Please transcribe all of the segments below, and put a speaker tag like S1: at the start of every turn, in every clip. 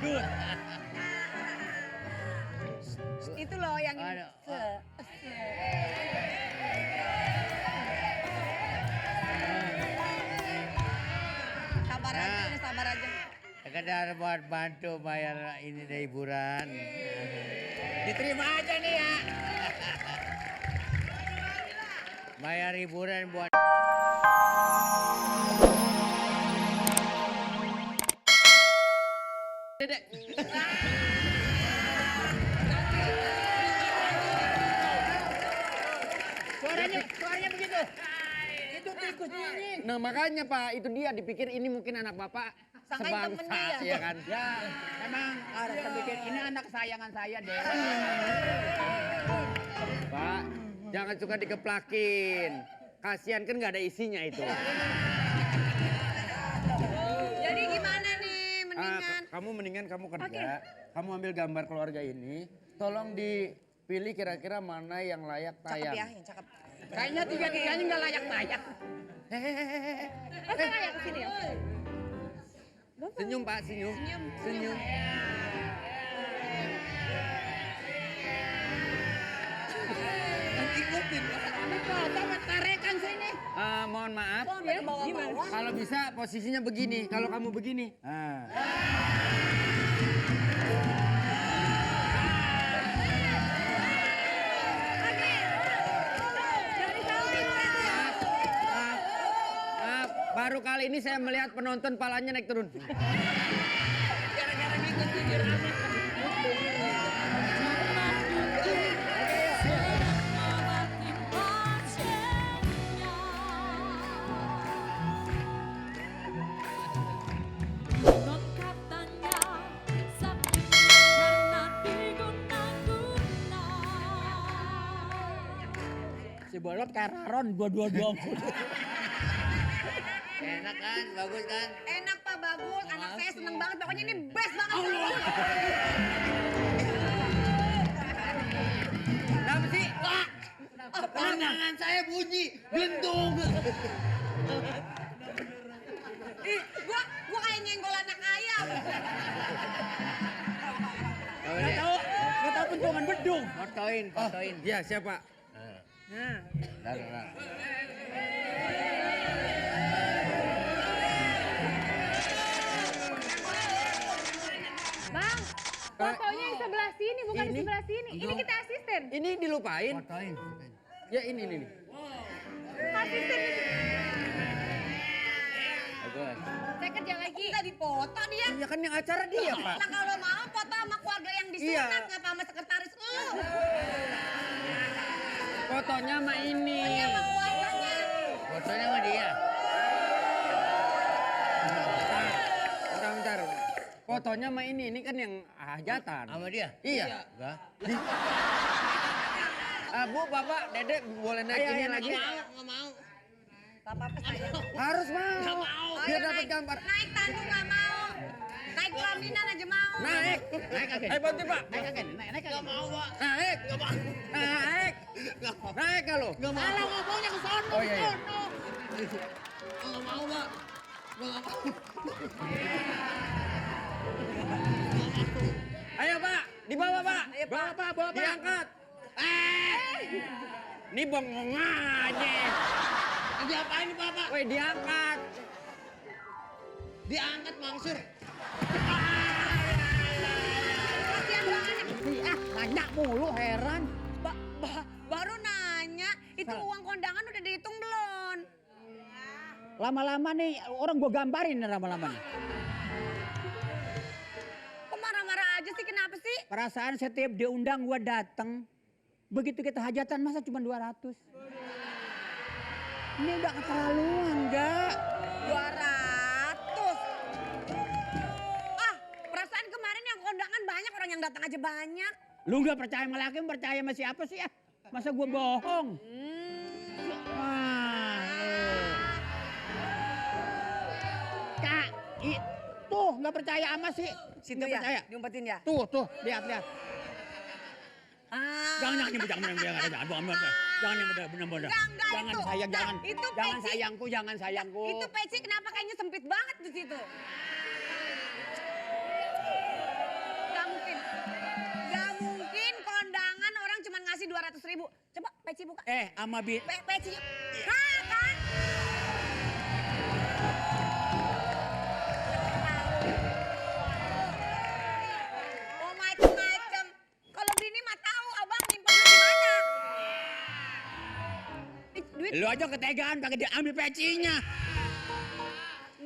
S1: good.
S2: Itu loh yang ini. Sabar aja, udah sabar aja.
S3: Sekedar buat bantu bayar ini deh hiburan.
S1: Diterima aja nih ya.
S3: Bayar hiburan buat...
S1: Dedek. Suaranya begitu. Itu tikus dingin.
S4: Nah makanya Pak, itu dia dipikir ini mungkin anak Bapak
S2: Sangkain
S4: sebangsa
S2: temennya
S4: ya kan.
S1: Ya, emang harus terpikir ini anak kesayangan saya deh.
S4: Pak, jangan suka dikeplakin. Kasihan kan nggak ada isinya itu.
S2: Jadi gimana nih, mendingan?
S4: Kamu mendingan kamu kerja, kamu ambil gambar keluarga ini, tolong dipilih kira-kira mana yang layak
S2: Cakep
S4: tayang.
S2: ya, yang cakep.
S1: Kayaknya tiga-tiganya nggak layak tayang.
S2: Masa kayak kesini ya?
S4: Senyum Pak, senyum. Senyum.
S1: Ikutin. Ini foto tarekan sini.
S4: Mohon maaf,
S2: Kok sampai ke bawah-bawah?
S4: kalau bisa posisinya begini, kalau kamu begini. Maaf, baru kali ini saya melihat penonton palanya naik turun.
S1: Gara-gara ngikut jujur amat. Si bolot kayak Raron dua-dua.
S3: Enak kan, bagus kan?
S2: Enak Pak, bagus. Anak saya seneng banget. Pokoknya ini best banget.
S4: Kenapa sih?
S3: Tangan saya bunyi, bentung.
S2: Ih, gua kayak nyenggol anak ayam.
S1: Nggak tahu pentungan bedung.
S3: Fotoin.
S4: Ya siapa?
S2: Nah.
S3: Nah.
S5: Bang, fotonya yang sebelah sini, bukan di
S4: Ini?
S5: sebelah sini. Ini kita asisten.
S4: Ini dilupain.
S3: Fotoin.
S4: Ya ini nih.
S5: Asisten ini.
S3: Bagus.
S5: Saya kerja lagi.
S2: Nggak dipoto dia.
S4: Iya kan yang acara dia Pak.
S2: Nah kalau mau foto sama keluarga yang disunat, ngapa sama sekretaris lu?
S4: Fotonya sama ini.
S2: Sama keluarganya.
S3: Fotonya sama dia.
S4: Bentar. Fotonya sama ini kan yang hajatan.
S3: Sama dia?
S4: Iya.
S3: Enggak.
S4: Bu, Bapak, Dedek boleh naik ini lagi?
S3: Nggak mau.
S2: Gak apa-apa saya.
S4: Harus mau. Biar dapat gambar.
S2: Naik tanggung nggak mau. Naik pelaminan aja mau.
S4: Naik. Ayo bantu Pak.
S1: Naik agen.
S3: Nggak mau, Pak.
S4: Naik. Naik kalau.
S3: Nggak mau.
S1: Kalau ngomongnya ke sono.
S4: Oh iya.
S3: Nggak mau, Pak. Nggak mau.
S4: Ayo Pak, dibawa Pak.
S2: Ayo, Pak.
S1: Bawa Pak.
S4: Diangkat. Ini bengong aja.
S3: Diapain nih, Bapak?
S4: Woi diangkat.
S3: Diangkat mangsur.
S2: Kasihan banget.
S1: Nanya mulu heran.
S2: Baru nanya, itu uang kondangan udah dihitung belum?
S1: Lama-lama nih orang gua gambarin nih lama-lama nih.
S2: Kok marah-marah aja sih, kenapa sih?
S1: Perasaan setiap diundang gua datang. Begitu kita hajatan masa cuma 200. Ini udah keterlaluan enggak?
S2: 200. Perasaan kemarin yang kondangan banyak, orang yang datang aja banyak.
S1: Lu nggak percaya sama laki, percaya sama siapa sih ya? Masa gua bohong? Kak, itu nggak percaya ama sih?
S2: Situ
S1: Nggak
S2: ya,
S1: percaya.
S2: diumpetin ya?
S1: Tuh, lihat. Jangan nyebut, jangan bener-bener.
S2: Enggak,
S1: Jangan
S2: itu.
S1: sayang,
S2: Enggak,
S1: jangan.
S2: itu
S1: Jangan
S2: peci.
S1: sayangku.
S2: Itu peci kenapa kayaknya sempit banget di situ? 500.000. Coba peci buka.
S1: Sama
S2: Peci. Hah, kan? Oh, macem-macem. Kalau bini mah tahu abang nyimpen duit di mana. Duit,
S1: lu aja ketegaan pakai diambil pecinya.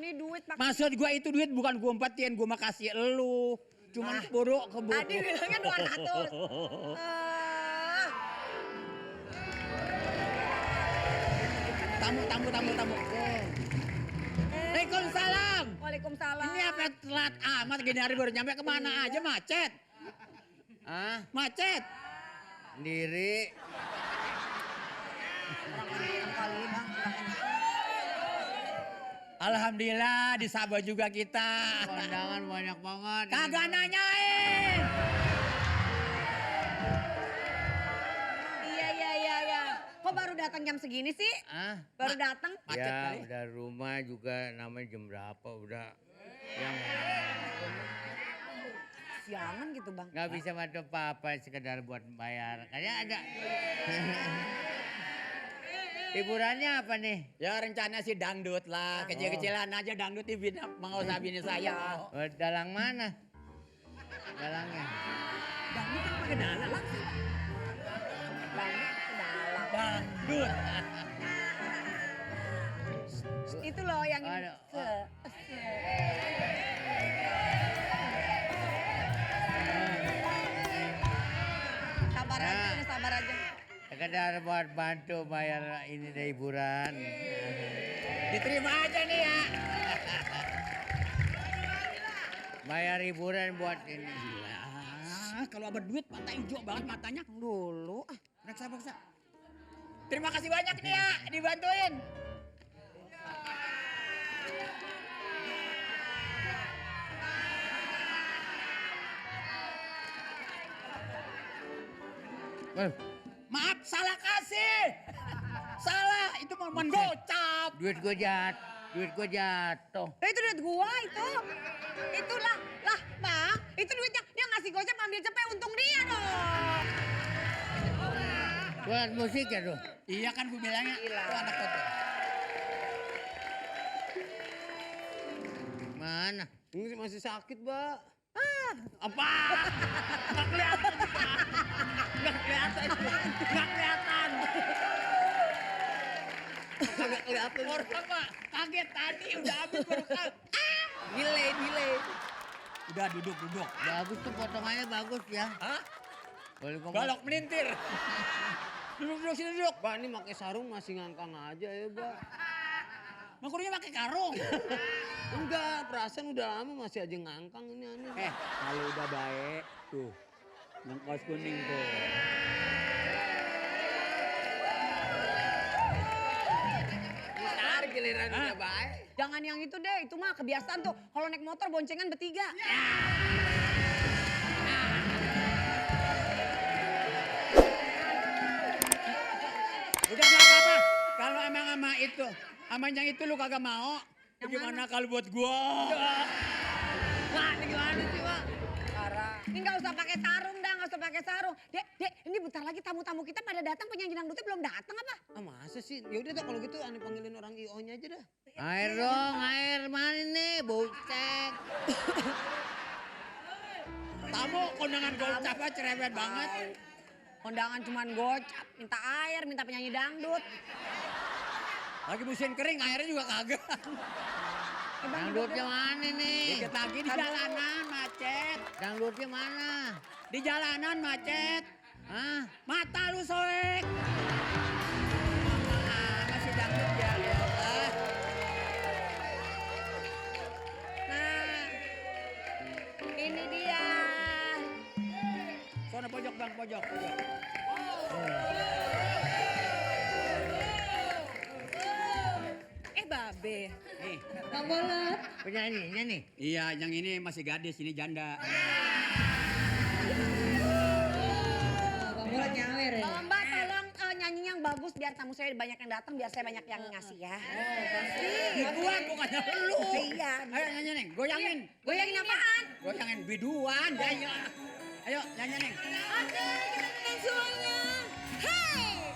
S2: ini duit pakai.
S1: Maksud gua itu duit bukan gua umpetin, gua makasih elu. Cuman buru ke buru.
S2: Tadi bilangnya 200.
S1: Tamu. Waalaikumsalam.
S2: Waalaikumsalam.
S1: Ini apa telat amat gini hari baru nyampe kemana aja macet. Macet.
S3: Sendiri.
S1: Alhamdulillah di Sabah juga kita.
S3: Kondangan banyak banget.
S1: Kagak nanyain.
S2: Iya. Kok baru datang jam segini sih? Baru datang?
S1: Macet
S3: Ya
S1: kali.
S3: udah rumah juga namanya jam berapa udah. Yang
S2: Siangan gitu bang.
S3: nggak bisa bantu apa-apa sekedar buat bayar. Kayaknya ada. Hiburannya apa nih?
S1: Ya rencana sih dangdut lah. Kecil-kecilan aja dangdut di bini, mau usah bini saya.
S3: Oh, dalang mana? Dalangnya.
S1: Dangdut kan pakai dalang langsung. Dangdut.
S2: Itu loh yang ini.
S3: Aduh,
S2: Sabar aja.
S3: Sekedar buat bantu bayar ini deh hiburan.
S1: Diterima aja nih ya.
S3: Bayar hiburan buat ini.
S1: Kalau abad duit mata hijau banget matanya.
S2: Dulu.
S1: Paksa. Terima kasih banyak nih ya dibantuin. Maaf, salah kasih. Salah, itu mau gocap.
S3: Duit gue jatuh.
S2: Itu duit gua itu. Itulah. Lah bang, itu duitnya. Dia ngasih gocap ambil cepet untung dia dong.
S3: Buat musik ya tuh.
S1: Iya kan gue bilangnya, itu anak foto.
S3: Mana?
S6: Ini masih sakit, Mbak.
S1: Apa? Nggak kelihatan. Nggak kelihatan.
S6: Kagak kelihatan.
S1: Orang mah kaget tadi udah habis baru
S6: Delay.
S1: Udah duduk.
S3: Bagus tuh potongannya bagus ya.
S1: Hah?
S3: Boleh ngomong.
S1: Balok melintir. Duduk sini duduk.
S6: Mbak ini pakai sarung masih ngangkang aja ya, Mbak.
S1: Makurnya pakai karung.
S6: Enggak, perasaan udah lama masih aja ngangkang ini aneh.
S1: Kalau udah baik tuh. Yang kaos kuning tuh.
S6: Ntar giliran udah baik.
S2: Jangan yang itu deh, itu mah kebiasaan tuh. Kalau naik motor boncengan bertiga.
S1: Udah gak apa-apa. Kalau emang sama itu, sama yang itu lu kagak mau.
S2: Yang
S1: Gimana kalau buat gua?
S2: Wah, ini gimana sih, Wak? Parah. Ini nggak usah pakai sarung dah, nggak usah pakai sarung. Dek, ini bentar lagi tamu-tamu kita pada datang, penyanyi dangdutnya belum datang apa?
S6: Ah masa sih? Yaudah dah kalau gitu aneh panggilin orang IO-nya aja dah.
S3: Air dong, air mana nih? Bucek.
S1: Tamu kondangan gocap aja cerewet banget.
S2: Kondangan cuman gocap, minta air, minta penyanyi dangdut.
S1: Lagi musim kering airnya juga kagak.
S3: Dangdutnya mana nih?
S1: Dikit lagi di jalanan macet.
S3: Dangdutnya mana?
S1: Di jalanan macet.
S3: Hah?
S1: Mata lu soek. Masih dangdut ya.
S2: Nah, ini dia.
S1: Sono pojok bang, pojok.
S2: Babe.
S1: Nih.
S3: Penyanyinya nih?
S1: Iya, yang ini masih gadis, ini janda.
S2: Mbak tolong nyanyi yang bagus biar tamu saya banyak yang datang, biar saya banyak yang ngasih ya.
S1: Biduan bukannya lu.
S2: Iya.
S1: Ayo nyanyi Neng, goyangin.
S2: Goyangin apaan?
S1: Goyangin biduan, ayo. Ayo nyanyi Neng.
S2: Oke, kita semuanya. Hai.